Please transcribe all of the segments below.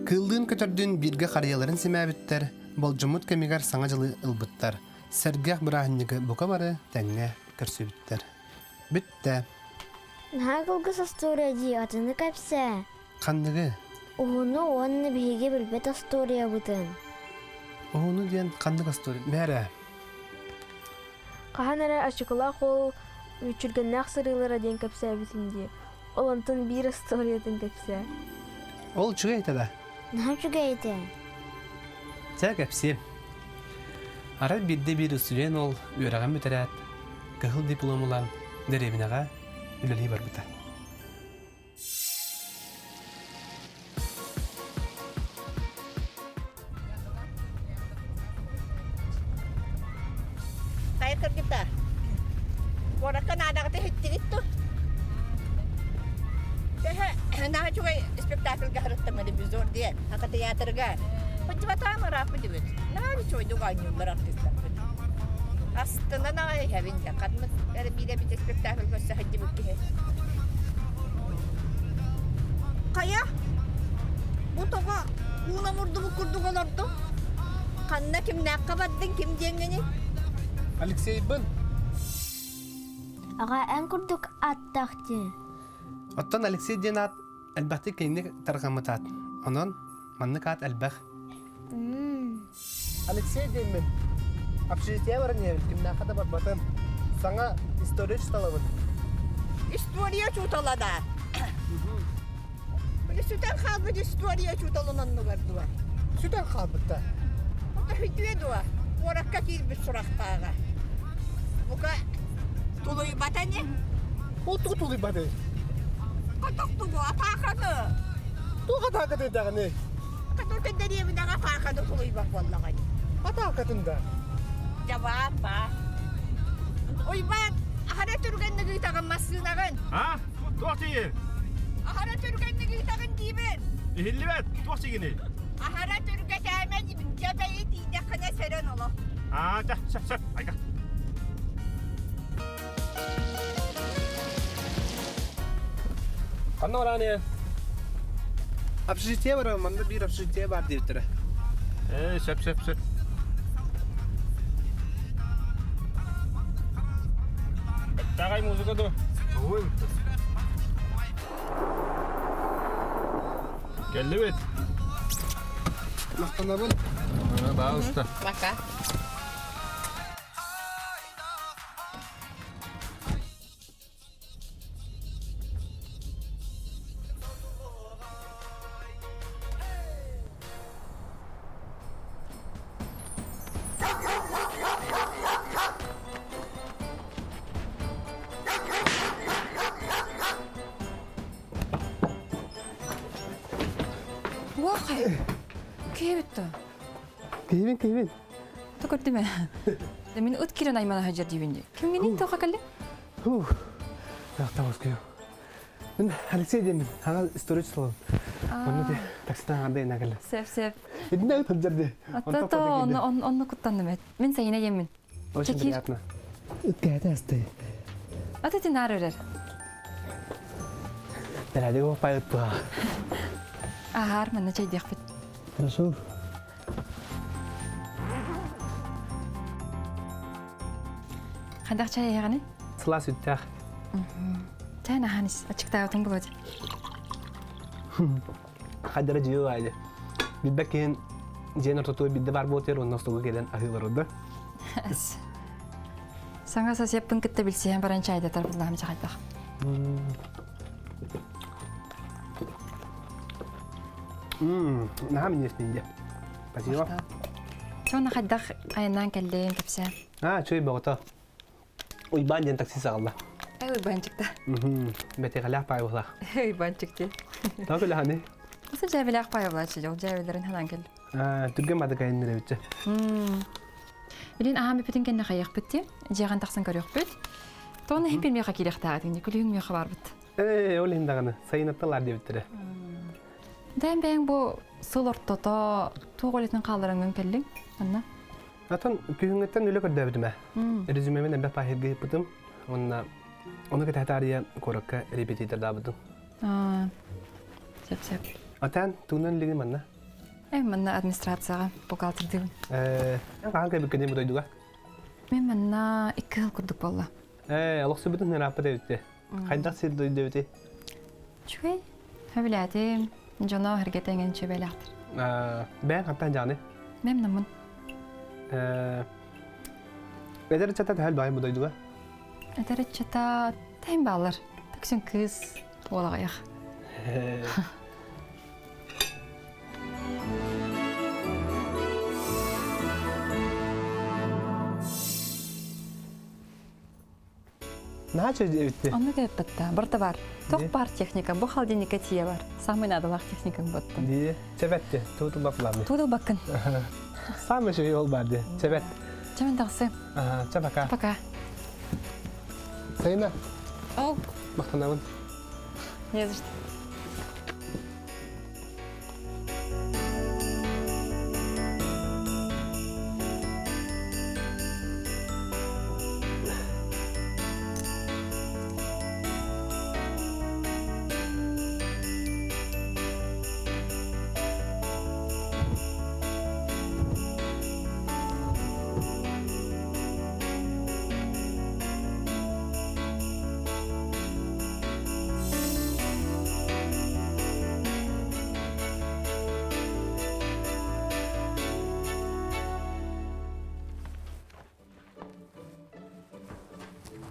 Кыыллыын-көтөрдүүн бииргэ харыйаларын симээбиттэр, болдьоммут кэмигэр Саҥа дьылы ылбыттар, сэргэх бырааһынньыгы бука бары тэҥҥэ көрсүбүттэр. Бүттэ. Наһаа кылгас остуоруйа дии, атыны кэпсээ. Ханныгы? Уһуну уонна биһиги билбэт остуоруйабытын. Уһуну диэн ханнык остуоруйа? Мээрэ. Хаһан эрэ ачыкылаах уол мүччүргэннээх сырыылара диэн кэпсээбитин дии. Ол онтон биир остуоруйатын кэпсээ. Ол үчүгэй этэ да? Наһаа үчүгэй этэ. Чэ, кэпсиэм. Арай биирдэ биир устудьуон уол үөрэҕин бүтэрээт, кыһыл диплом ылан дэриэбинэҕэ үлэлии барбыта. Хайа кыргыттар, куоракка наадаҕыта иһиттигит дуо? Төһө наһаа үчүгэй спектакльга сырыттым ревизор диэн, Саха театрыгар. Хоть ырааппыт эбит. Наһаа үчүгэйдик оонньууллар артыыстарбыт. Астынан аҕай иһэбин дьэ, ханнык эрэ биир эбит спектакль көрсө сылдьыбыт киһи. Хайа, бу тоҕо ууна мурдубут курдук олордуҥ? Ханна кимнээххэ бардыҥ, ким диэҥҥиний? Алексейбын. Аҕа эн курдук аттаах дии. Оттон Алексей диэн аат элбэхтик киэҥник тарҕаммыт аат. Онон маннык аат элбэх. Алексей диэммин. Общежитие баран иһэбин, кимнээххэ да барбатым. Саҥа история чыталабын. История учуутала да. Били сүтэн хаалбыт история учууталын оннугар дуо? Сүтэн хаалбыт да. Ото үтүө дуо? Куоракка киирбит сурахтааҕа. Бука тулуйбата ини? Ол тугу тулуйбатый? Хотох тугу, атааканы. Туох атаакаты даҕаны? Которка дэриэбинэҕэ атааканы тулуйбат буоллаҕай. Атаакатын да? Дьабаап баа. Уйбаан, аһара түргэнник ыытаҕын массыынаҕын. А? Туох тиийэр? Аһара түргэнник ыытаҕын диибин. Иһиллибэт, туох сигини? Аһара түргэтээмэ диибин, дьэ бэйи тиийдэххинэ сөрөн олох. Аа, чэ, сөп, сөп, айга. Ханна барааны? Общежитие бар, манна биир общежитие бар диэбиттэрэ. Ээ, сөп, сөп, сөп. Тагай музыка ду. Ой, Келлибит. Махтанабын. Баалыста. Пока. Уохай, киһибит Киһибин, киһибин. То көрдүм ээ. Мин ыт киирэн аймана сылдьар диибин дии. Кимҥиний тоҕо кэллиҥ? Фух. Таваскую. Мин Алексей диэммин. Хаҥа история число. Онно ти такситан арды ина кэллэ. Сөп, сөп. Итиннэ ыт сылдьар дии. Ото онно онно куттанным эт. Мин Сайына диэммин. Очень приятно. Ыт кэһэтэ асты. Ата тинаар өрөр. Бэрээдэк оппай ыт туһа. Аһаар, манна чэйдиэхпит. Хорошо. Хайдах чай иһэҕиний? Сылаас үттээх. Чай наһаан ис, аччыктаабытыҥ буолуо дии. Хайдара дьиэ баайды. Билбэт киһин дьиэн ортотугар биирдэ баар буолтуйар уонна остуолга кэлэн аһыылар да. Саҥа сосеппын кытта билсиһэн баран чайдатар буллаһым чахайдах. Наһаа минньиэс миндьэ. Спасибо. Сонно хайдах айаннаан кэллиҥ кэпсээ. Аа, үчүгэй бөҕөтө. Уйбаан диэн такси саҕалла. Ай Уйбаанчыкта. Бэтиэхэлээх паайбалаах. Уйбаанчык дии. Тоҕо күлэхини? Осы дьээбэлээх паайбалааччы дьол дьээбэлэрин ханаан кэллим. Аа, түргэн бадык айанныр эбитчэ. Билин аһаан бүппүтүн кэннэ хайыахпыт дии. Дьиэҕин тахсан көрүөхпүт. Тоҕо иһин миэхэ киириэхтээх этиҥ дии, күлүһүҥ миэхэ барбыт. Ээ, ол иһин даҕаны сайынатталаар диэбиттэрэ. Дээн бэйэҥ бу сыл ортото туох үлэтин хаалларыҥҥын кэллиҥ манна? Атын күһүҥҥүттэн үлэ көрдөөбүтүм ээ. Резюмебин элбэх паахирга ыыппытым. Уонна ону кэтэһэ таарыйа куоракка репетитордаабытым. Сөп-сөп. Атаан тугунан илигин манна? Э, манна администрацияҕа бухгалтердыыбын. Э, хаһан кэлбиккиний бу дойдуга? Мен манна икки сыл курдук буолла. Э, олохсуйбутун ырааппыт эбитти. Хайдах сир дойду эбитий? Үчүгэй. Сөбүлээтим. Дьоно эргэтэ эҥин үчүгэйлээхтэр. Бэйэҥ хантан дьааны? Мем наммын. Э, эдэр ыччата төһөл баай бу дойдуга? Эдэр ыччата тэйин баалар. Токсин кыыс уол аҕыйах. Наһаа эбитти. Онно кэлэппэтта. Барыта бар. Тох бар техника. Бу холодильникка тиийэ бар. Самый наадалаах техникаң боттун. Дии. Чэбэтти. Туутул баппылаамы. Туутул баккын. Самый үчүгэй ол бар ди. Чэбэт. Чэ тахсы. Чэ пока. Пока. Сайына. Ол. Махтанабын. Не за что.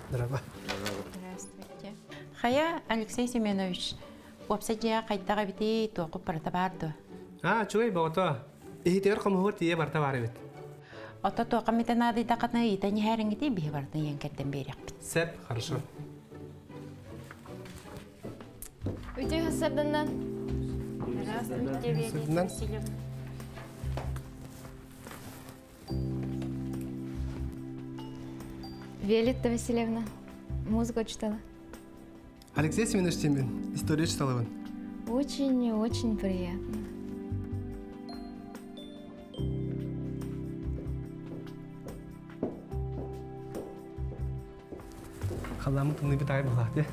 Здорово. Здравствуйте. Хайа, Алексей Семенович, уопсай дьиэ хайдах эбитий, туоххут барыта баар дуо? А, үчүгэй боҕото. Иһитигэр хомуһугар тиийэ барыта баар эбит. Ото туохха эмитэ наадыйдаххытына ыйытан иһээриҥҥитий, биһи барытын ыйан кэрдэн биэриэхпит. Сөп, хорошо. Үтүө сарданнан. Здравствуйте, Виолетта Васильевна. Виолетта Васильевна, музыка читала. Алексей Семенович Тимин, история читалабын. Очень-очень приятно. Халламмыт тымныйбыт аҕай буолаат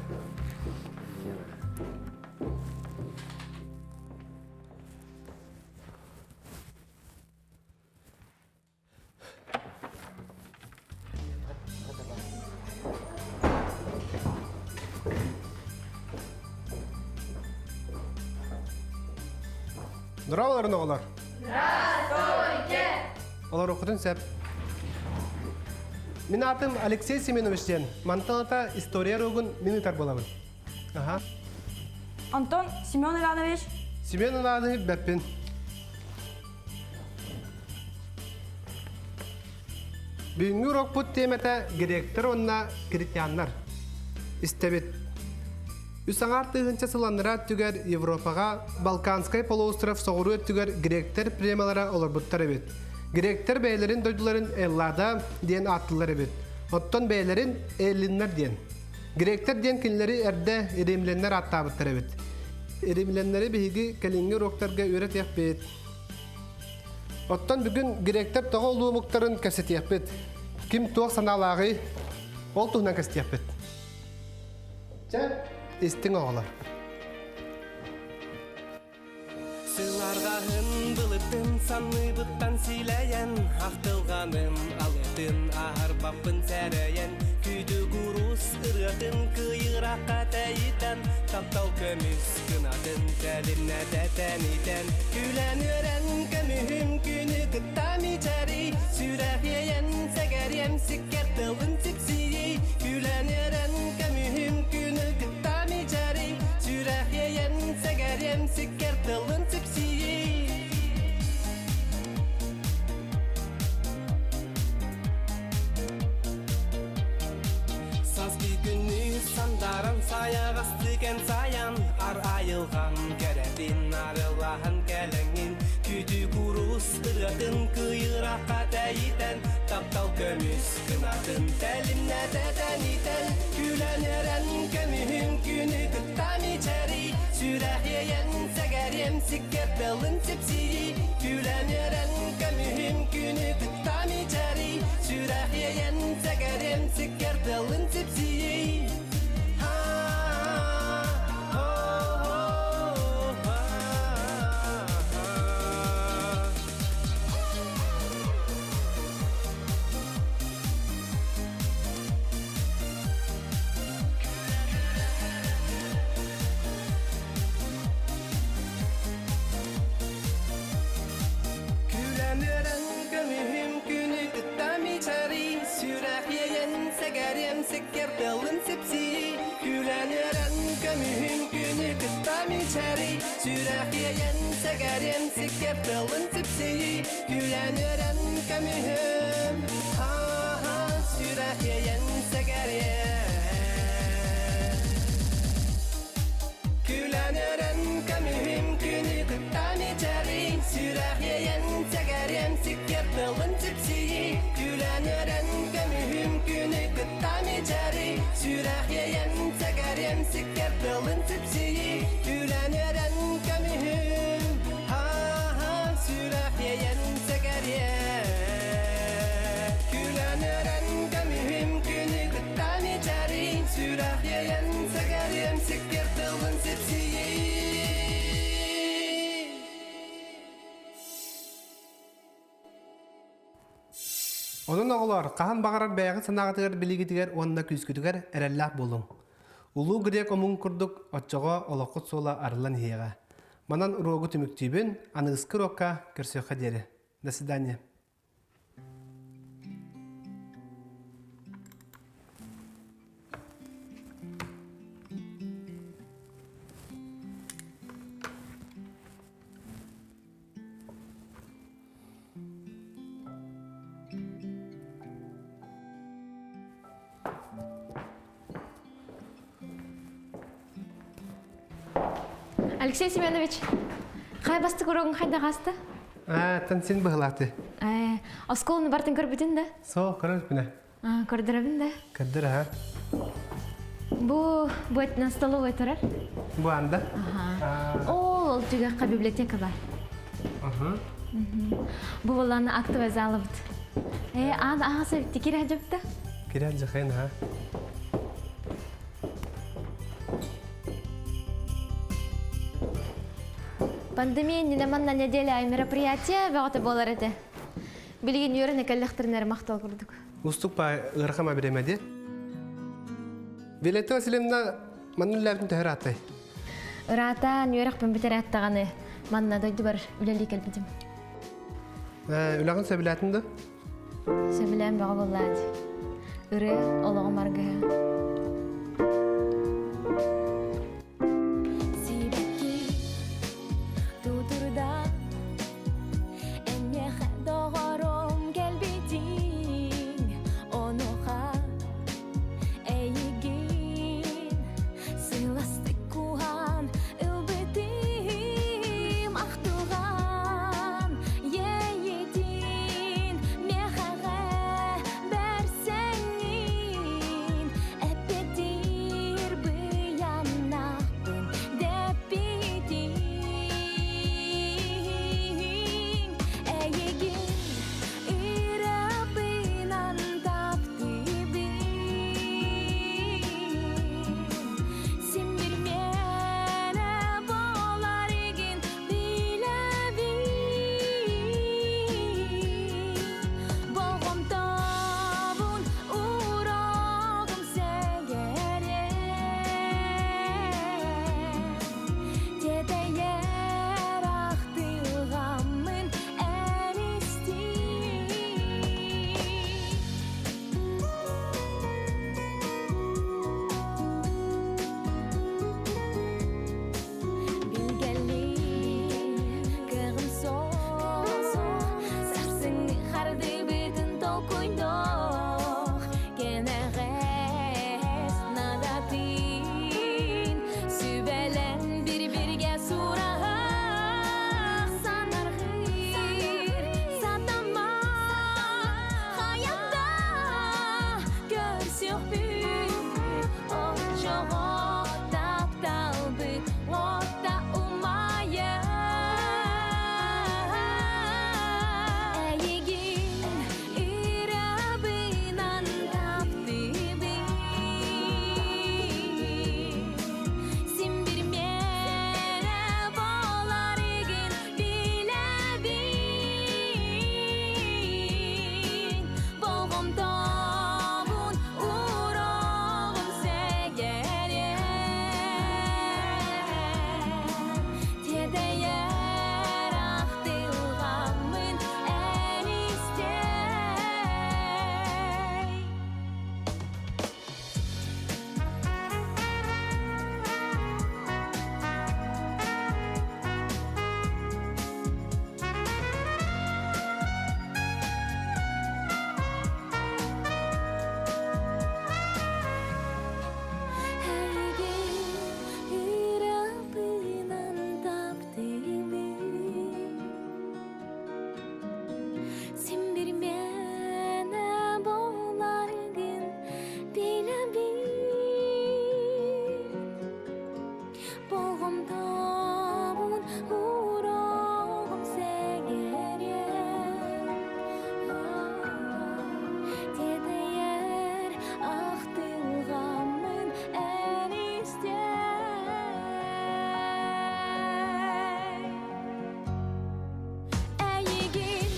Дорооболорун оҕолор! Здравствуйте! Олоруоххутун сөп. Мин аатым Алексей Семенович диэн. Мантан ата история уруогун мин ыытар буолабын. Аха. Антон Семен Иванович. Семен Иванович бэппин. Бүгүҥҥү урокпут тиэмэтэ гректэр уонна критяннар. Истэбит. Үс аҥаар тыһыынча сыл анараа өттүгэр Европаҕа Балканскай полуостров соҕуруу өттүгэр гректэр племялара олорбуттар эбит. Гректэр бэйэлэрин дойдуларын Эллада диэн ааттыыллар эбит. Оттон бэйэлэрин Эллиннэр диэн. Гректэр диэн кинилэри эрдэ римляннар ааттаабыттар эбит. Римляннары биһиги кэлиҥҥи уроктарга үөрэтиэхпит. Оттон бүгүн гректэр тоҕо улуу омуктарын кэпсэтиэхпит. Ким туох санаалааҕый, ол туһунан кэпсэтиэхпит. Чэ, истиҥ оҕолор. Сыларҕаһын былытын санныбыттан силэйэн, Ахтылҕаным алытын аһарбаппын сэрэйэн, Күйдү курус ырыатын кыйырахха тэйитэн, Таптал көмүс кынатын тэлимнэтэ тэнитэн, Күлэн-үөрэн көмүһүм күнү кытта мичэрий, Сүрэх иэйэн сэгэриэм сиккэр тылын сипсийий, Күлэн-үөрэн көмүһүм күнү кытта мичэрий, Сүрэх иэйэн сэгэриэм сиккэр тылын сипсийий. Саас күнү сандаран сайаҕастык эн сайан ар айылҕам кэрэтин арыллаһан кэлэҥҥин күтү курус ырыатын кыйырахха тэйитэн таптал көмүс кынатын тэлимнэтэ тэнитэн күлэн эрэн көмүһүн күнү кытта мичэрий сүрэх иэйэн сэгэриэм сиккэр тылын сипсийий күлэн эрэн көмүһүн күнү кытта мичэрий сүрэх иэйэн сэгэриэм сиккэр тылын сипсийий сипсии Күлэн үөрэн көмүһүн күнү кытта мичэри Сүрэх иэйэн сэгэриэм сиккэр тылын сипсии Күлэн үөрэн көмүһүм Ха-ха сүрэх иэйэн сэгэриэм Күлэн өрөн көмүһүм күнү кытта мичээрий Сүрэх иэйэн сэгэриэм сиккиэр тылын сипсийий Күлэн өрөн көмүһүм күнү кытта мичээрий Сүрэх иэйэн сэгэриэм сиккиэр тылын сипсийий Күлэн өрөн көмүһүм ха-ха сүрэх иэйэн сэгэриэм Күлэн өрөн көмүһүм күнү кытта мичээрий Сүрэх иэйэн сэгэриэм сиккиэр тылын сипсийий Онон оҕолор, хаһан баҕарар бэйэҕит санааҕытыгар билигитигэр уонна күүскүтүгэр эрэллээх буолуҥ. Улуу грек омугун курдук оччоҕо олоххут суола арыллан иһиэҕэ. Манан уруогу түмүктүүбүн, аныгыскы уруокка көрсүөххэ диэри. До свидания. Алексей Семенович, хай бастык урогун хайда хаста? Аа, тан син быһылааты. Э, осколны бартын көрбүтүн да? Со, көрөс А, көрдөрөбүн да. Көрдөр аха. Бу бу на столовой турар. Бу анда? Ага. Ол ол түгэххэ библиотека бар. Ага. Бу болланы актовый залыбыт. Э, аан аһасы тикир хажапта. Кирен жахен ха. Пандемия иннинэ манна неделя аайы мероприятие бөҕөтө буолар этэ. Билигин үөрэнэ кэллэхтэринэ махтал курдук. Устук па ыарахама биремеди. Виолетта Васильевна манна үлэлээбитин төһө ырааттай? Ыраатаан үөрэхпин бүтэрээт даҕаны манна дойдубар үлэлии кэлбитим. Үлэҕин сөбүлээтин да? Сөбүлээн бөҕө буоллаа дии. Ырыа олоҕум аргыһа. Сибэкки тутурда Энньэхэ доҕорум кэлбитиҥ Онуоха эйигин Сыластык куһаан ылбытым Ахтылҕан иэйиитин Миэхэҕэ бэрсэҥҥин. Болҕомтобун уурогум сэгэриэм Тиэтэйэр ахтылҕаммын эн истээр Эйигин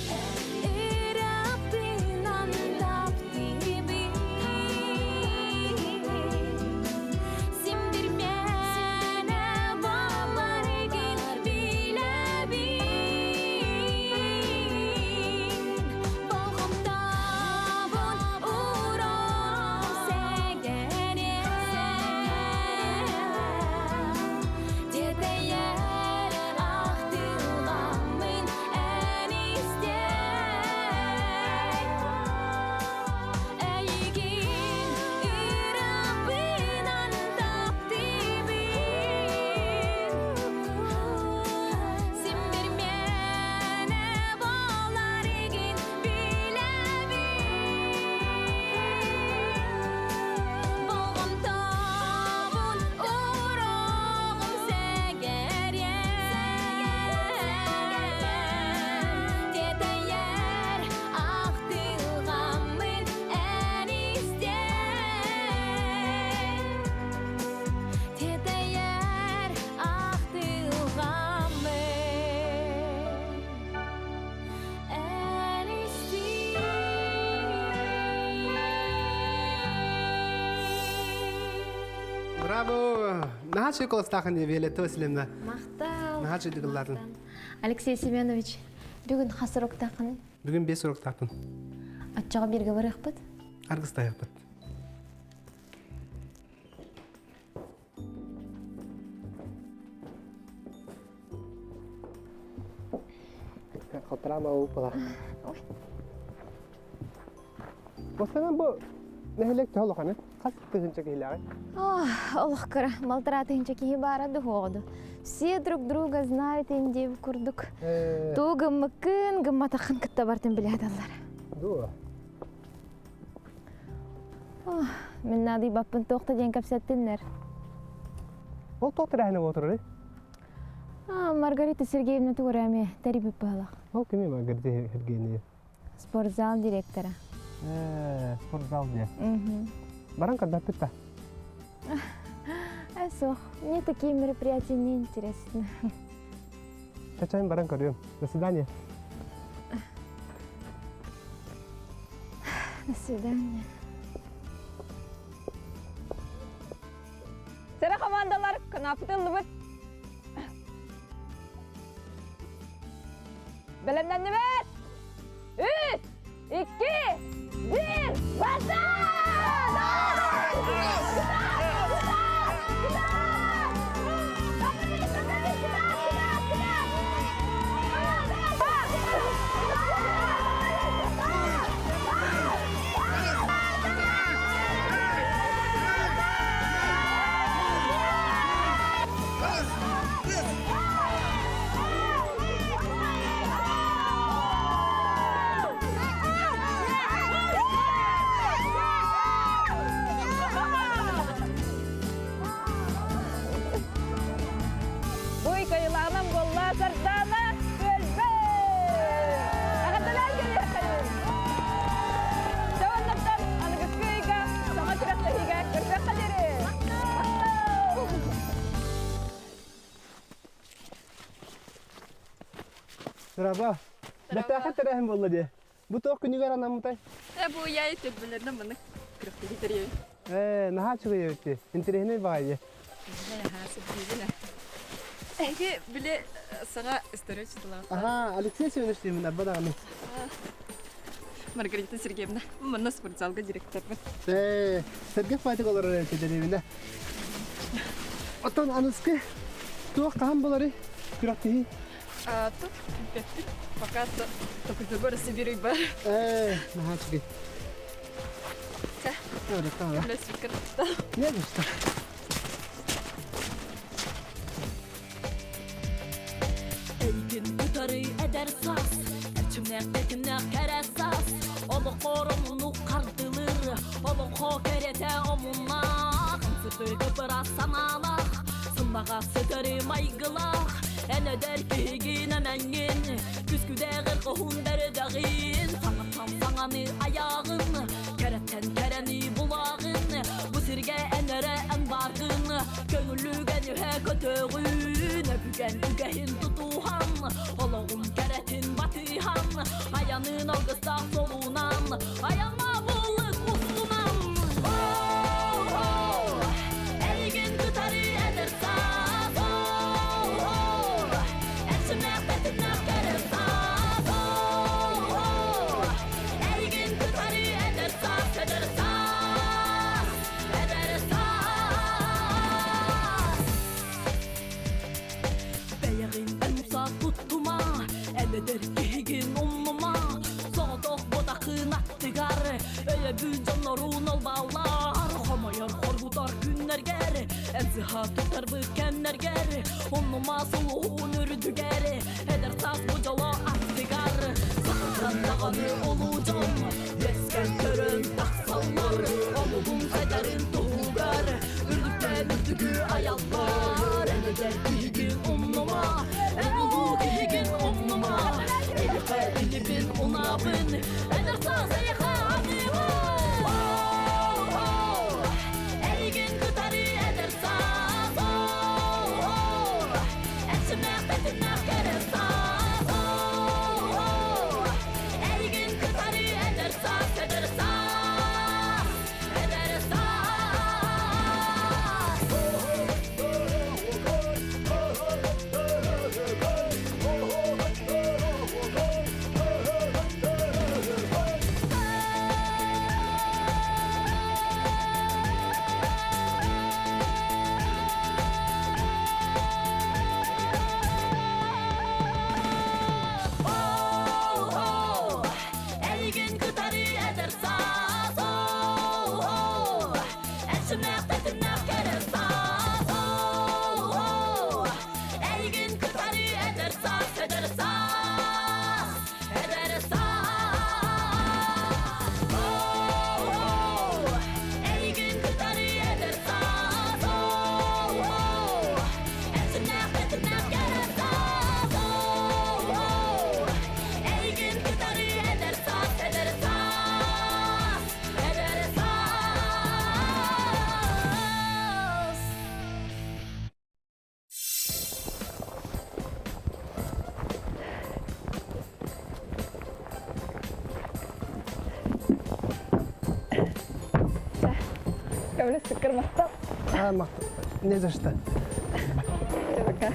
ырааппынан таптыыбын Симдирмиэнэ буоларгын билэбин Болҕомтобун ууран сэгэриэм Тиэтэйэр ахтылҕаммын эн истээр Эйигин ырыабынан таптыыбын Син бир миэнэ буоларгын билэбин Болҕомтобун уруогум сэгэриэм Тиэтэйэр ахтылҕаммын эн истээр Тиэтэйэр ахтылҕаммын эн Браво! Наһаа үчүгэй куоластаахын Виолетта Васильевна. Махтал. Наһаа үчүгэй ыллаатын. Алексей Семенович, бүгүн хас уруктааххыный? Бүгүн 5 уруктаахпын. Оччоҕо бииргэ барыахпыт? Аргыстаһыахпыт. Халтараама упала. Бастакан бу нэһилиэк төһө улаханы? Хас тыһыынча киһилээҕий? Олох кыра, балтараа тыһыынча киһи баара дуһуоҕуду. Все друг друга знают инди курдук. Туу гыммыккын, гымматаххын кытта бартын билэдаллар. Дуо? Мин наадыйбаппын туох да диэн кэпсэттиннэр. Ол туох тэрээһинэ буолар Маргарита Сергеевна тугура эмиэ тэрийбит быһалах. Ол кими Маргарита Сергеевна? Спортзал директора. Спортзал диye. Баран көрбөппүт да. Суох, мне такие мероприятия не интересны. Чачайын баран көрүөм. До свидания. До свидания. Сэрэ командалар кынапытыллыбыт. Бэлэмнэннибит! Үс, икки, биир, бастаан! Буй кайылаанан буолла Сардаана Түөлбэ! Аҕаталаан кэлиэххэйин! Дьоннортон аныгыскы ыйга саҥа күрэхтэһиигэ көрсүөххэ диэри! Дорообо. Бэртээхэй тэрээһин буолла дии. Бу туох күнүгэр анаммытай? Э, бу я төлбөлөрүнэн маннык күрэхтэһии тэрийэбин. Ээ, наһаа үчүгэй эбит дии. Интэриэһинэй баҕайы. Эһиги били саҥа история учууталаах. Аха, Алексей Семенович диэмин арба даҕаны. Маргарита Сергеевна, манна спортзалга директорбын. Ээ, Сергей Фатик олорор эбит дэриэбинэ. Оттон аныскы туох хаһан буларый? Күрэхтэһии. А, тут билбэппин. Пока только Сибири бар. Ээ, наһаа үчүгэй. Чэ, Ырытаала. көмөлөспүккэр Не за что. Эйгин утары эдэр саас, эрчимнээх тэтимнээх кэрэ саас, олоххор омуну хардылыр, олоҥхо кэрэтэ омуннаах, сырдыгы быраас санаалаах, Сымнаҕас сытары майгылаах, эн эдэр киһигин эмэҥҥин, Күскүдээҕэр хоһун бэрэдэҕин, Саҥаттан саҥаны айааҕын, Кэрэттэн кэрэни булааҕын, Бу сиргэ эн эрэ эн бааргын, Көҥүллүгэн үһэ көтөҕүн, Өбүгэн үгэһин тутуһан, Олоҕун кэрэтин батыһан, Айанын алгыстаах солунан, Айаҥҥа буллук устунан. О-о, эйигин кытары эдэр саас. О-о, эрчимнээх тэтимнээх кэрэ саас. О-о, эйигин кытары эдэр саас, эдэр саас, эдэр саас. Бэйэҕин умса туттума, эбэтэр киһигин умнума. Соҕотох ботахын аттыгар өйөбүл дьоннорун олбааллар. Хомойор хоргутар күннэргэр, эн сыһа тутарбыт кэмнэргэр, умнума сулуһун үрдүгэр, эдэр саас бу дьоло аттыгар. Сахаттан даҕаны улуу дьон, үөскэн көрөн тахсаллар, омугун сайдарын туһугар, үрдүктэн үрдүгү айаллар. Эн эдэр киһигин умнума, эн улуу киһигин умнума, эйиэхэ илибин унабын, эдэр саас эйиэхэ аныыбын. Эйигин кытары эдэр саас, эрчимнээх тэтимнээх кэрэ саас, эйигин кытары эдэр саас, эдэр саас, эдэр саас. О-о, эйигин кытары эдэр саас, о-о, эрчимнээх тэтимнээх кэрэ саас, о-о, эйигин кытары эдэр саас, эдэр саас, эдэр саас. О-о, эйигин кытары эдэр саас, о-о, эрчимнээх тэтимнээх кэрэ саас, о-о, эйигин кытары эдэр саас, эдэр саас, эдэр саас. Көмөлө сыккыр махтал. А, махтал. Не за что. Пока.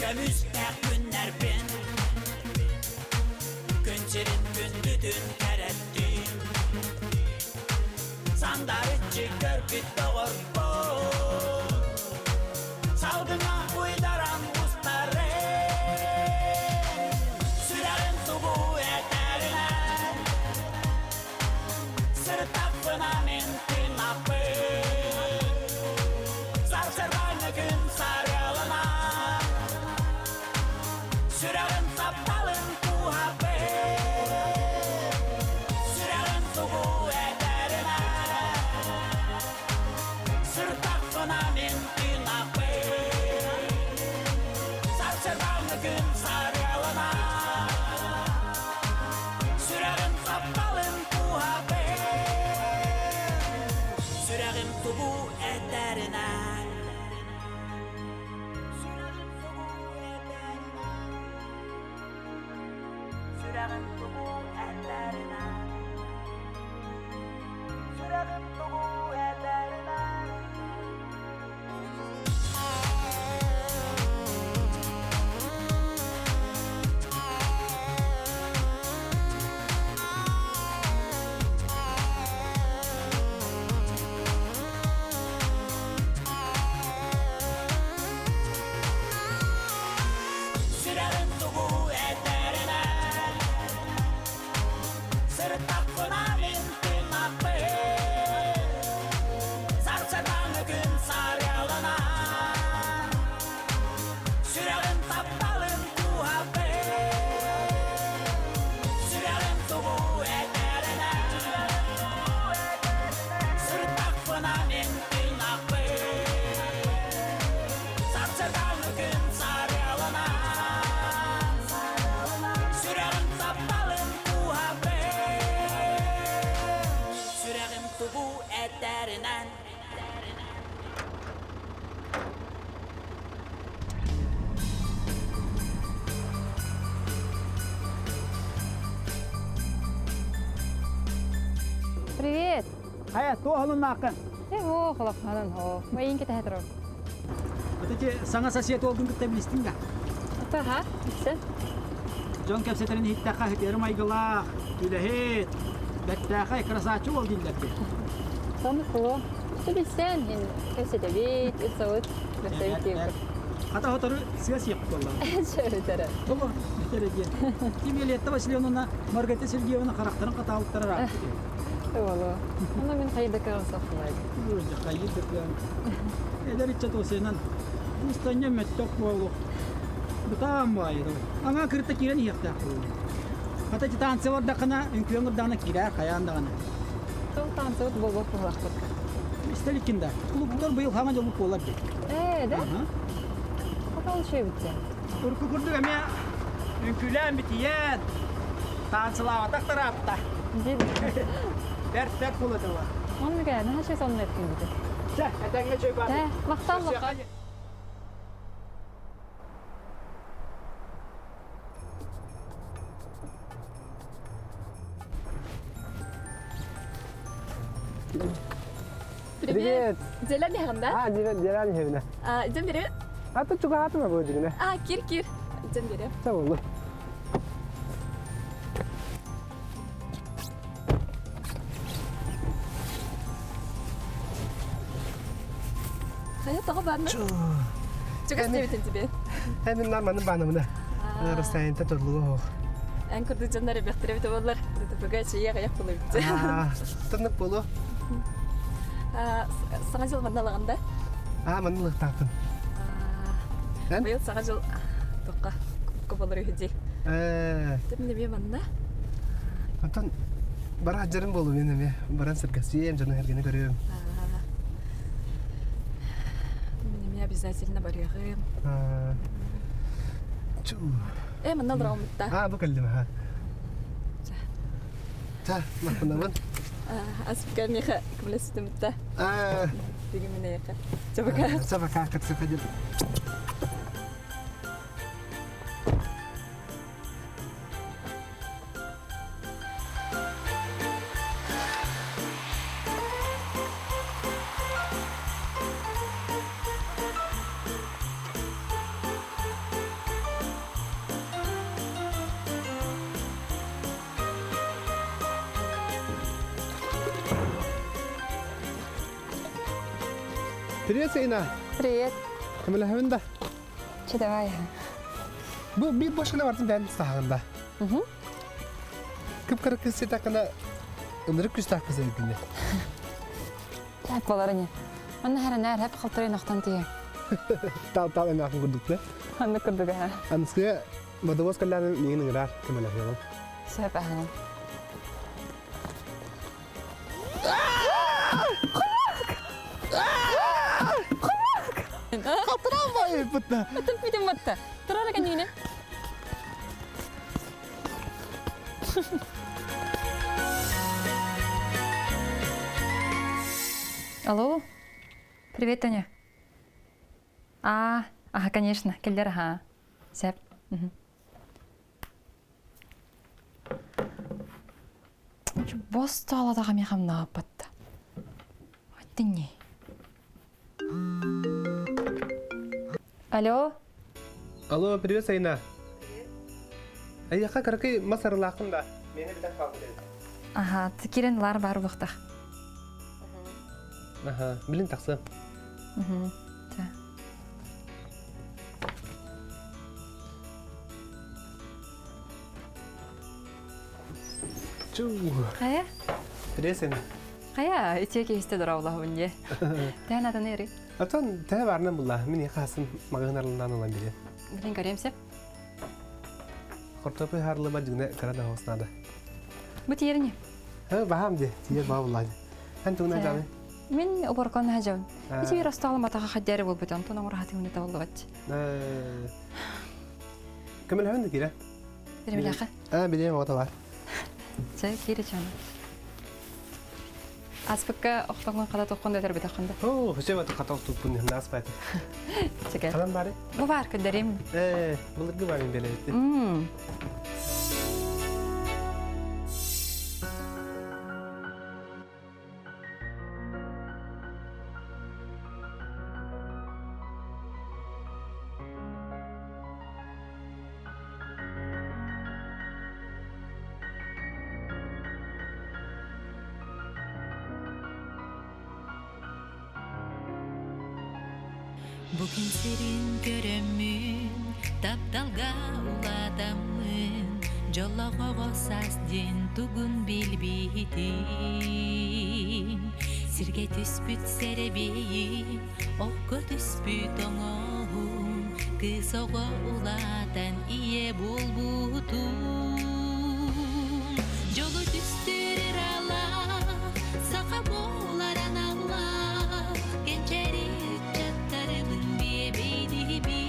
Көмүстээх күннэрбин Күн сирин күндүтүн кэрэттиин Сандарыччы көрбүт доҕорбун Салгыҥа уйдаран устарым Сүрэҕим тугу этэринэн Сырыттахпына мин тыынаппын Сарсырбаҥҥы күн сарыалынан Сүрэҕим тапталын кууһаппын Сүрэҕим тугу этэринэн Сырыттахпына мин тыынаппын Сарсырбаҥҥы күн сарыалынан Сүрэҕим тапталын кууһаппын Сүрэҕим тугу этэринэн Сүрэҕим тугу этэринэн Сүрэҕим тугу этэринэн Сүрэҕим тугу этэринэн Сүрэҕим тугу этэринэн Сырыттахпына мин тыынаппын Сарсыардаҥҥы күн сарыалынан Сүрэҕим тапталын кууһаппын Сүрэҕим тугу этэринэн Сырыттахпына мин тыынаппын Сарсыардаҥҥы күн сарыалынан Сүрэҕим тапталын кууһаппын Сүрэҕим тугу этэринэн Привет! Хайа, туох олуннааххын? Э, холохханан хоо. Майын кэтэһэ турар. Вот эти саҥа сосед уолгун кытта билистиҥ да? Ата, ха, Дьон кэпсэтэрин иһиттэххэ үтүөрү майгылаах, үлэһит, бэртээхэй красавчик уол дииллэр дии. Соны куо. Билсэн, хин кэпсэтэбит, ытсабыт, бэрсэбит диэбит. Хата хотору сыа сиэп буолла. Чөрүтэрэ. Тобо, бүтэрэ диэн. Ким Елетта Васильевна, Маргарита Сергеевна харахтарын хатаабыттара ырааппыт. Тоболу. Ону мин хайда кыам сахлай. Хайы дыкыам. Эдэр иччэ тосенан. Устанья мөттөх буолу. Бытаан баайы. Аңа кырта киирэн иһиэхтээх буолу. Хата титанция бардаххына, үҥкүүҥ ырдаҕына киирээр хайаан даҕаны. Тыл танцыбыт буолуох туһулаахпыт. Истэликкин да. Клубтар быйыл хаҥа дьолбут буолар дии. Ээ, да? Хата ол үчүгэйбит Урукку курдук эмиэ үҥкүүлээн битийэн, таансылаабатах тараатта. Бэрт бэрт буолатыла. Оннук ээ, наһаа үчүгэй сонун эттиҥ Чэ, этэҥҥэ чөй баар. Ээ, махтал махтал. Привет! Дьэлэн иһэҕин да? А, дьэлэн иһэбинэ. А, дьэн бери. А, тут чугаһаатыма бу дьигинэ. А, кир, кир. Дьэн бери. Ча боллу. Хайа тоҕо баанна? Чугас диэбитин тебе. Эмин норманы баанамына. Расстояние торлугу хоох. Эн курдук дьоннор эбэхтэрэ эбитэ буоллар, ДТП-га чэйиэх айах булабыт. Тыннык болу. Саҥа дьыл манна ылаҕын да? Аа, манна ылыктаахпын. Быйыл саҥа дьыл тоққа кубалар үһү дии. Тем не манна. Онтон бара дьарым болу мен эме баран сыргасием дьону эргини көрүөм. Мин эмиэ обязательно барыаҕым. Э, манна олороммутта. Аа, бу кэллим аха. Та, махтанабын. Аспика миэхэ көмөлөстүмүттэ. Бүгүн мин эйиэхэ. Чабака. Чабака, кытсыка Привет, Саина. Привет. Көмөлөһөбүн да. Че давай. Бу биир башына бартын бән саһагында. Кып-кыра кыз сетакына ынырык күстәк кыз эбитинде. Тәп болар не. Манна хәрәнәр хәп халтырын охтан тие. Тал-тал эмээхин курдук да. Анны курдук аха. Аныскыга водовоз кэллээн миигин ыҥыраар көмөлөһүөҕүм. Сөп аха. Халтыран байыппытта. Бүтүн батта. Турар экен Алло. Привет, Таня. А, ага, конечно, келлер, ага. Сәп. Бос таладаға мен хамнааппатта. Аттың Алло. Алло, привет, Сайна. Айяха каракай масарлаахын да. Мени билен хаалбыт эбит. Аха, кирен лар бар булуктах. Аха, билин тахсы. Угу. Чу. Кая? Привет, Сайна. Кая, итие кейсте дораулахын е. Тән атын эри. Атон тә барынан булла. Мин яхасын магынарлынан алан биле. Билин көрөмсеп. Хортопы харлыма дигне карада хоснада. Бу тиерни. Ха, бахам де, тиер ба булла. Хан туна жаны. Мин оборкон хажабын. Ити бир асталым атаға хаддері бол бутан, тона урахаты уны табылды Көмөл хөнді кире. Бире А, билем ота бар. Чай кире чаны. Аспыкка охтоңун када токкон дәтер бит акында. О, хөсө бат катал тупун нас бат. Чеке. Канан бары? Бу бар көдөрим. Э, булыргы бар мен беле бит. Бу күн сирин көрөммүн, тапталга улаатаммын, дьоллоҕоҕо саас диэн тугун билбитим. Сиргэ түспүт сэрэбиэйим, окко түспүт оҥоһум, кыыс оҕо улаатан ийэ буолбутум. Дьолу түстүүр ыралаах, саха буолар аналлаах, кэнчээри ыччаттарыбын биэбэйдиибин.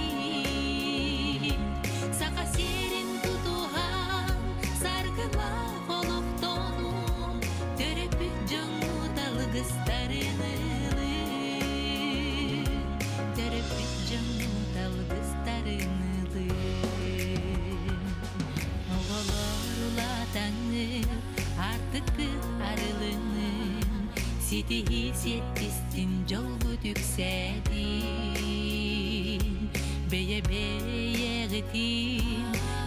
Саха сиэрин тутуһан, саргылаах олохтонуҥ, төрөппүт дьоҥҥут алгыстарын ылыҥ. Төрөппүт дьоҥҥут алгыстарын ылыҥ. Оҕолор улаатаҥҥыт, аартыккыт арылынын, ситиһии сиэттистин дьолгут үксээтин. Бэйэ-бэйэҕитин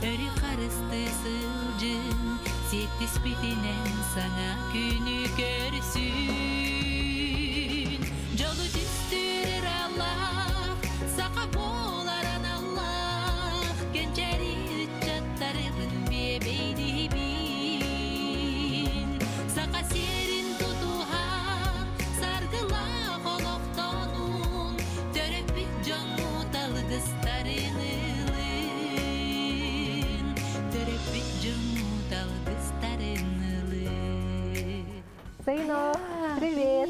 өрү харыстыы сылдьыҥ, сиэттиспитинэн саҥа күнү көрсүн. Дьолу түстүүр ыралаах, саха буолар аналлаах, кэнчээри ыччаттарыбын биэбэйдиибин. Саха сиэрин тутуһан, саргылаах олохтонуҥ, төрөппүт дьоҥҥут алгыстарын ылыҥ. Төрөппүт дьоҥҥут алгыстарын ылыҥ. Сайно, привет.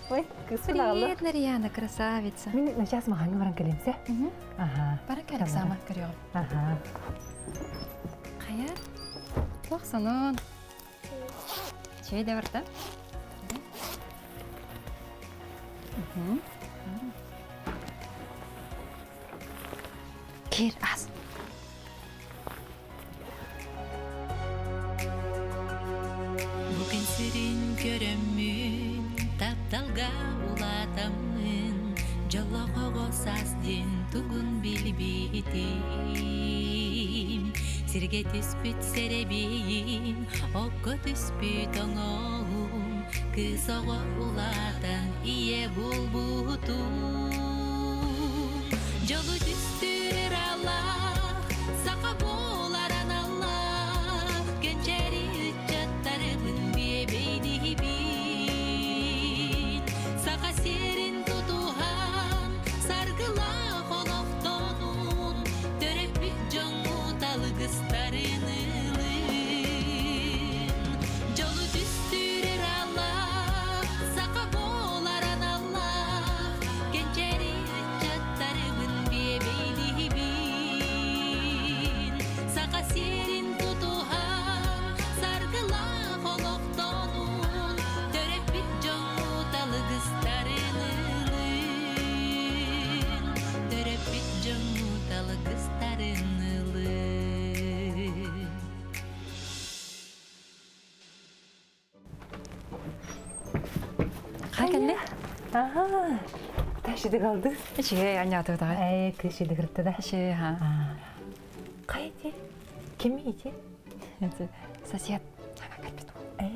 Ой, Привет, Нарьяна, красавица. Мин сейчас маханга баран кэлимсэ. Ага. Баран кэлик сама көрүөҕүм. Ага. Хайа? Туох сонун? Чэй да барда. Кир, ас. Бу күн сирин көрөммүн, тапталга улаатаммын, дьоллоох саас диэн тугун билбитим. Сиргэ түспүт сэрэбиэйим, окко түспүт оҥоһум, Кыыс оҕо улаатан ийэ буолбутун Дьолу түстүүр аллаах, саха буолар аналлаах Кэнчээри ыччаттарыбын биэбэйдиибин Саха сирин тутуһан, саргылаах олохтонун Төрөппүт дьоҥҥут алгыстарын ылын Дьолу түстүүр ыралаах, саха буолар аналлаах Кэнчээри ыччаттарыбын биэбэйдиибин Саха сирин тутуһан, саргылаах олохтонун Төрөппүт дьоҥҥут алгыстарын ылын Төрөппүт дьоҥҥут алгыстарын ылын Хай кэлли? Аха. Ташиды қалды. Ичиге анятыгы даҕай. Э, кышиды кыртты да. Ичиге ха. Кай ити? Ким ити? Сосед. Ага, кэлбит. Э,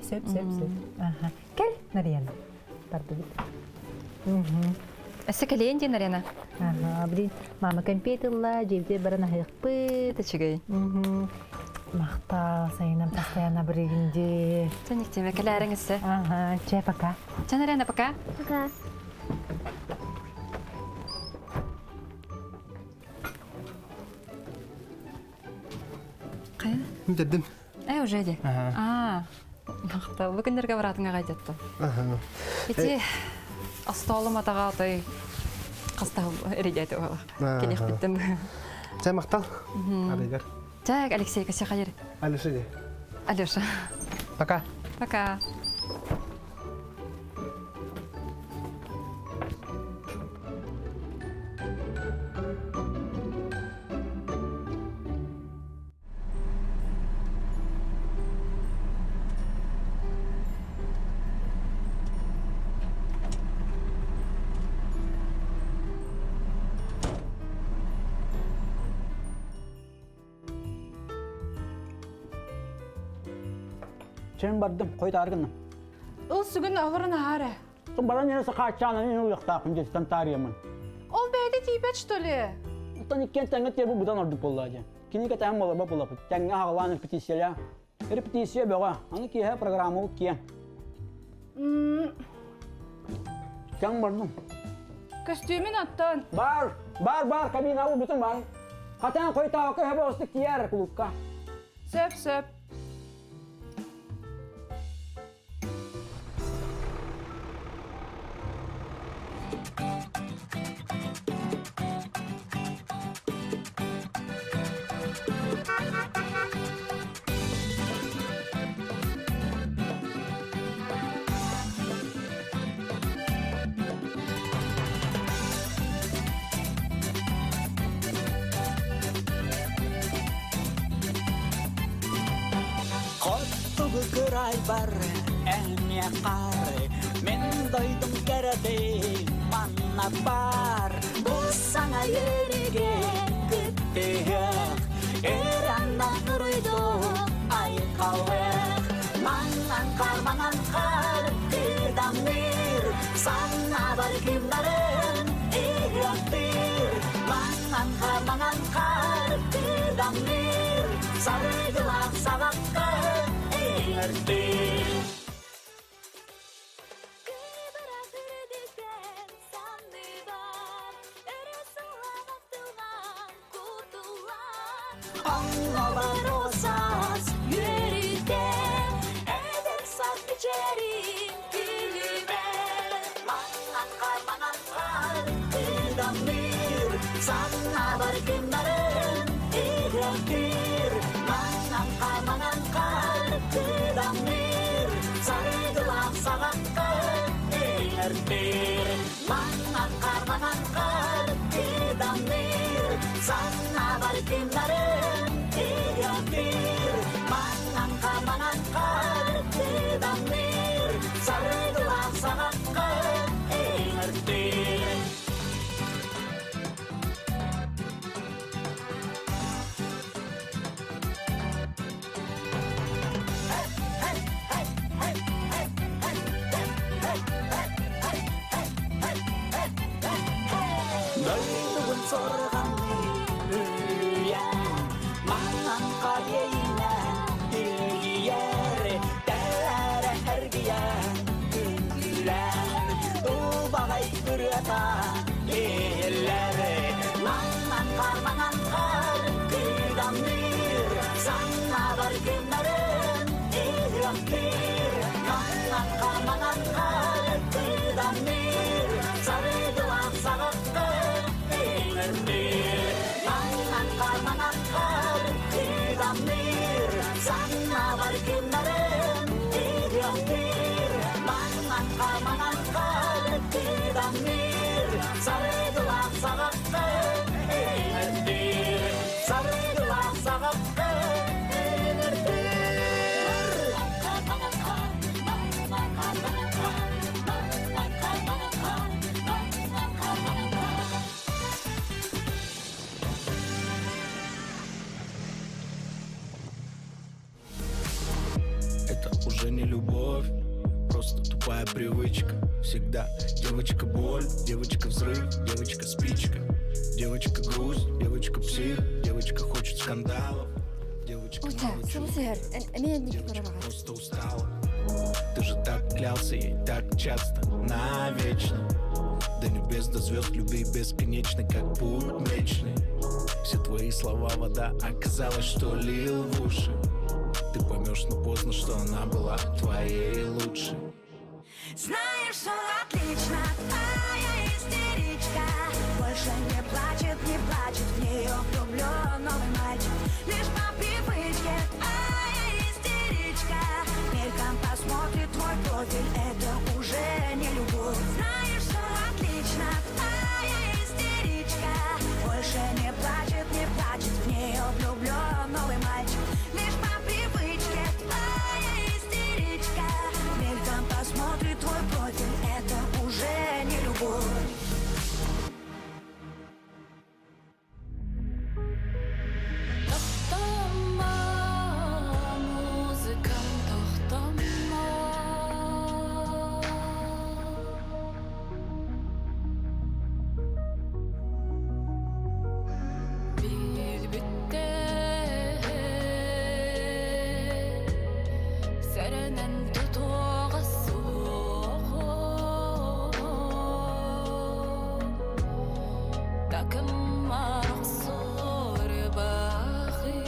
сөп, сөп, сөп. Аха. Кел, Нарияна. Бардыбыт. Өссө кэлиэн диэн Нарияна. Ага, блин, мама кэмпиэт ылла, дьиэбитигэр баран аһыахпыт. Үчүгэй. Махтал, сайынам постоянно бырыгынди. Чэ, никтиме кэлээриҥ өссө. Ага, чэ, пока. Чэ, Нарияна, пока. Пока. Хайа? Дедим. Э, уже ди. Аа. Махтал. Бу күннэргэ бараатыҥа гайдатты. Ити остолум атаға отой қастау эредети ола. Келех биттим. Чэ, махтал. Арыгар. Так, Алексей, кася хайыр. Алеша ди. Алеша. Пока. Пока. Чен бардым, қой тааргынным. Ыл сүгүн олорун аһаары. Тун баран yine сахаачаанан ин уяқтаақын жетістен таарыямын. Ол бэйэтэ тиийбэт что ли? Оттон иккен тэҥҥэ тиэрбу будан ордук буоллаа дьэ. Кинигэ тэҥ болорбо булапыт. Тэҥҥэ хаҕалаан репетициялаа. Репетиция бөҕө. Аны киэһэ программа киэн. Тэҥ бардым. Көстүүмүн оттон. Бар, бар, бар, кабина бүтүн бар. Хатан қойтаақы хөбө остук тиэр клубка. Сөп, сөп. Хотугу кырайбар эмиэ хаар Мен дойдум кэрэтэ манна баар Бу саҥа үөрүүгэ кыттыһыах Ыраннан уруйду айхалыах Маҥан хаар, маҥан хаар кыдамныыр Саҥа кимнарын ыһыахтыыр Маҥан хаар, маҥан хаар кыдамныыр Саргылаах саҕахха ыҥыртыыр Оннолор осас үөрүүтэ Эдэр саас бичэрин күлүмэ Маҥан хаар, маҥан хаар кыдамныыр Саҥа күннэрин ыһыахтыыр Маҥан хаар, маҥан хаар кыдамныыр Саргылаах саҕахха ыҥыртыыр Маҥан хаар, маҥан хаар кыдамныыр Саҥа күннэрин ыһыахтыыр Маҥан хаар, маҥан хаар кыдамныыр Саргылаах саҕахха ыҥыртыыр сорғанны үрүйэн Маңан қайына Тилгиер Тәрі әргиян Күнгілән Ұлбағай үрята Еллері Маңан қар, маңан қар Күдамныр Саңа бар күннәрін Иғақтыр Маңан қар, маңан қар Күдамныр Сарыдылақ сағаққа Еңірдір Маңан қар, маңан қар Күдамныр Саңа бар күннәрін Иғақтыр Маңан қар, маңан қар Күдамныр Сарыдылақ сағаққа Еңірдір Сарыдылақ сағаққа Еңірдір Это уже не любовь, просто тупая привычка. Всегда девочка боль, девочка взрыв, девочка спичка, девочка грусть, девочка псих, девочка хочет скандалов, девочка просто устала. Ты же так клялся ей так часто, навечно. До небес, до звезд люби бесконечно, как путь млечный. Все твои слова вода, оказалось, что лил в уши. Ты поймешь, но поздно, что она была твоей лучшей. Знаешь, все отлично, твоя истеричка Больше не плачет, не плачет, в нее влюблен новый мальчик Лишь по привычке, твоя истеричка Мельком посмотрит твой профиль, это уже не любовь Знаешь, все отлично, твоя истеричка Больше не плачет, не плачет, в нее влюблен новый мальчик Лишь по привычке, твоя истеричка Мельком посмотрит твой профиль, это уже не любовь Тоқтама, музыкам тоқтама. Билбитте сәренен тутуға суғы Такым арықсыр бақи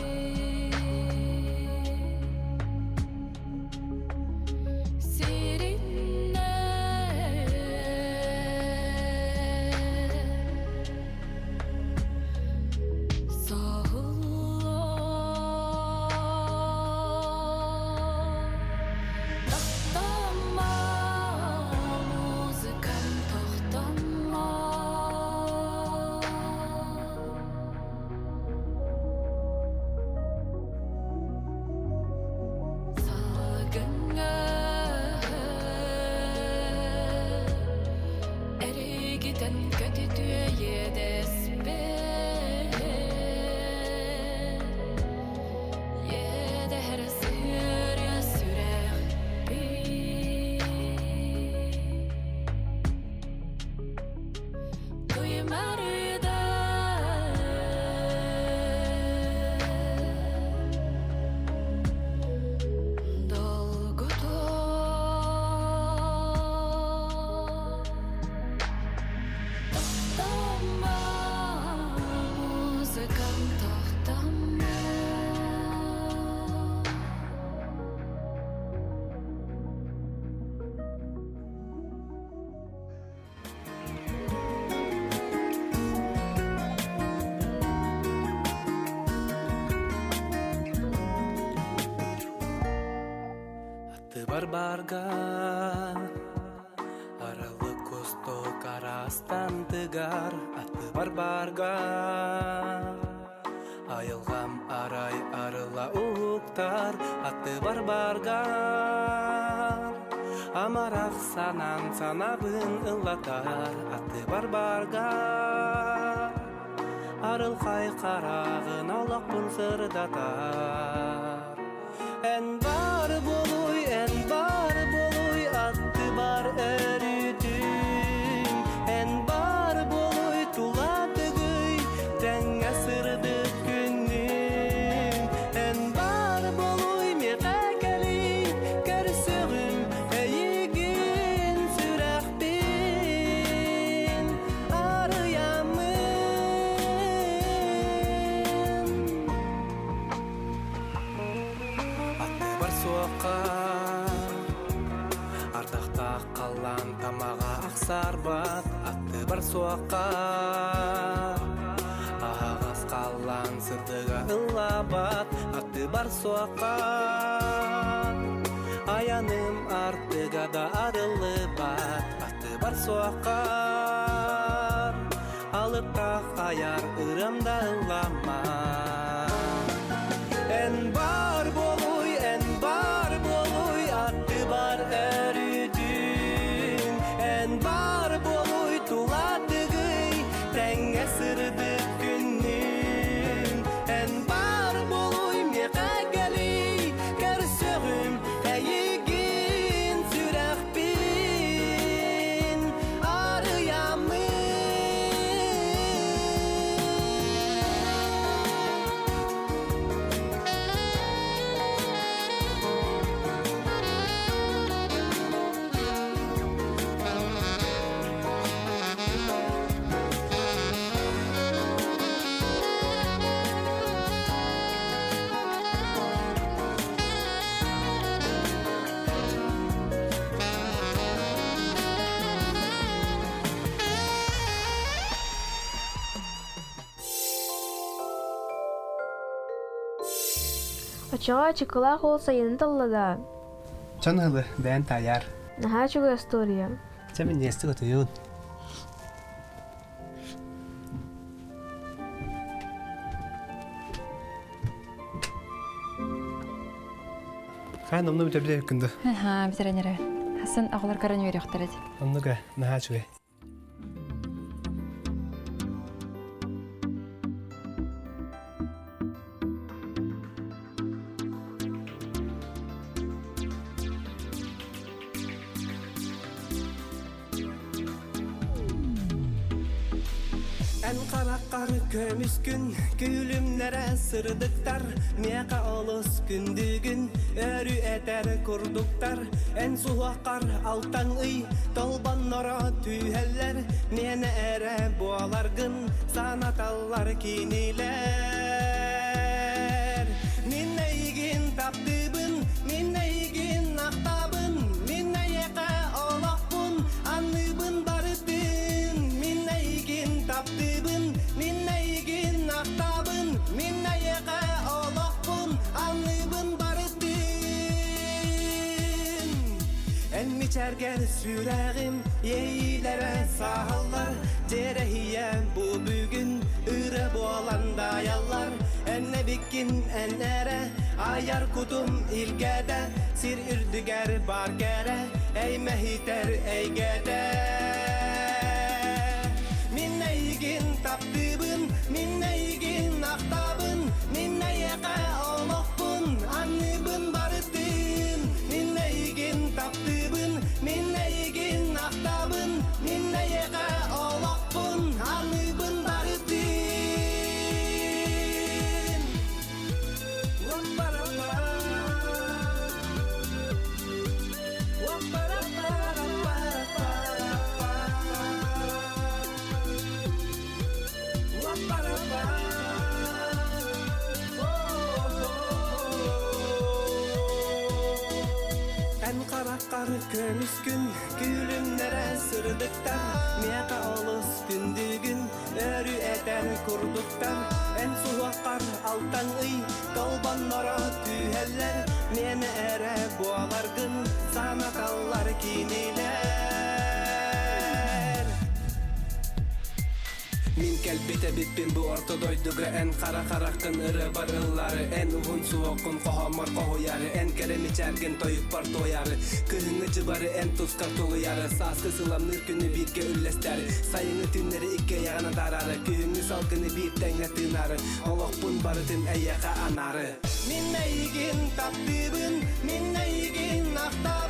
Сиринне Сахылла Тоқтама, музыкам тоқтама. Салгыңа әрегітен көтүтүө едеспе. Едер сыры сүрәхпи. Туймарыда Долгото Тоқтама, музыкам тоқтама. Аты бар барга Аралы косто карастан тыгар Аты бар барга Айылғам арай арыла уктар Аты бар барга Амарақ санан санабын ыллатар Аты бар барга Арылқай қарағын алақпын сырдатар Эн бар болуй, эн бар болуй, атты бар өрүтүн Эн бар болуй, тула төгөй, суохха Ардахтаах халлаан тамаҕа ахсарбат Аттыбар суохха Аһаҕас халлаан сырдыга ыллаабат Аттыбар суохха Айаным артыга да арыллыбат Аттыбар суохха Алыптаах айар ырыам да ыллама Эн бар буолуй, эн бар буолуй, аттыбар өрүтүн. Эн бар буолуй, тулатыгый, тэҥҥэ сырдык күннүн. Эн бар буолуй, миэхэ кэлий, көрсөҕүм эйигин сүрэхпин арыйаммын. Оччоҕо ачыкылаах уол сайыны талла да? Чон ыһылы, бэйэн таайаар. Наһаа үчүгэй остуоруйа. Чэ минньигэстик утуйун. Хайан онно бүтэ күнду. Ха, бүтэрэн эрэ. Хасын оҕолор көрөн үөрүөхтэрэ дии. Оннук ээ, наһаа үчүгэй. Эн хараххар көмүс күн күлүмнэрэ сырдыктар Миэхэ олус күндүгүн өрүү этэр курдуктар Эн суһуоххар алтан ый толбонноро түһэллэр Миэнэ эрэ буоларгын санаталлар кинилэр Мин эйигин таптыыбын, мин эйигин ахтабын Мин эйиэхэ олохпун, анныыбын барытын Мин эйигин таптыыбын, мин эйигин ахтабын Мин эйиэхэ олохпун, анныыбын барытын Эн мичээргэр сүрэҕим иэйиилэрэ саһаллар Дьиэрэһийэ бу бүгүн ырыа буолан дайаллар Эн эбиккин эн эрэ айар кутум илгэтэ Сир үрдүгэр бар кэрэ эймэһитэр эйгэтэ Мин эйигин таптыыбын, мин эйигин ахтабын Мин эйиэхэ олохпун, анныыбын барытын Мин эйигин таптыыбын, мин эйигин ахтабын Мин эйиэхэ олохпун, анныыбын барытын Эн хараххар көмүс күн күлүмнэрэ сырдыктар Миэхэ олус күндүгүн өрүү этэр курдуктар Эн суһуоххар алтан ый толбонноро түһэллэр Миэнэ эрэ буоларгын санаталлар кинилэр Мин кэлбит эбиппин бу орто дойдуга Эн хара хараххын ырыабар ыллаары Эн уһун суоххун хоһооммор хоһуйаары Эн кэрэ мичээргин тойукпар туойаары Кыһыҥҥы дьыбары эн тускар тулуйаары Сааскы сыламныыр күнү бииргэ үллэстээри Сайыҥҥы түүннэри икки айаҕын атаараары Күһүҥҥү салгыны биир тэҥҥэ тыынаары Олохпун барытын эйиэхэ анаары Мин эйигин таптыыбын, мин эйигин ахтабын.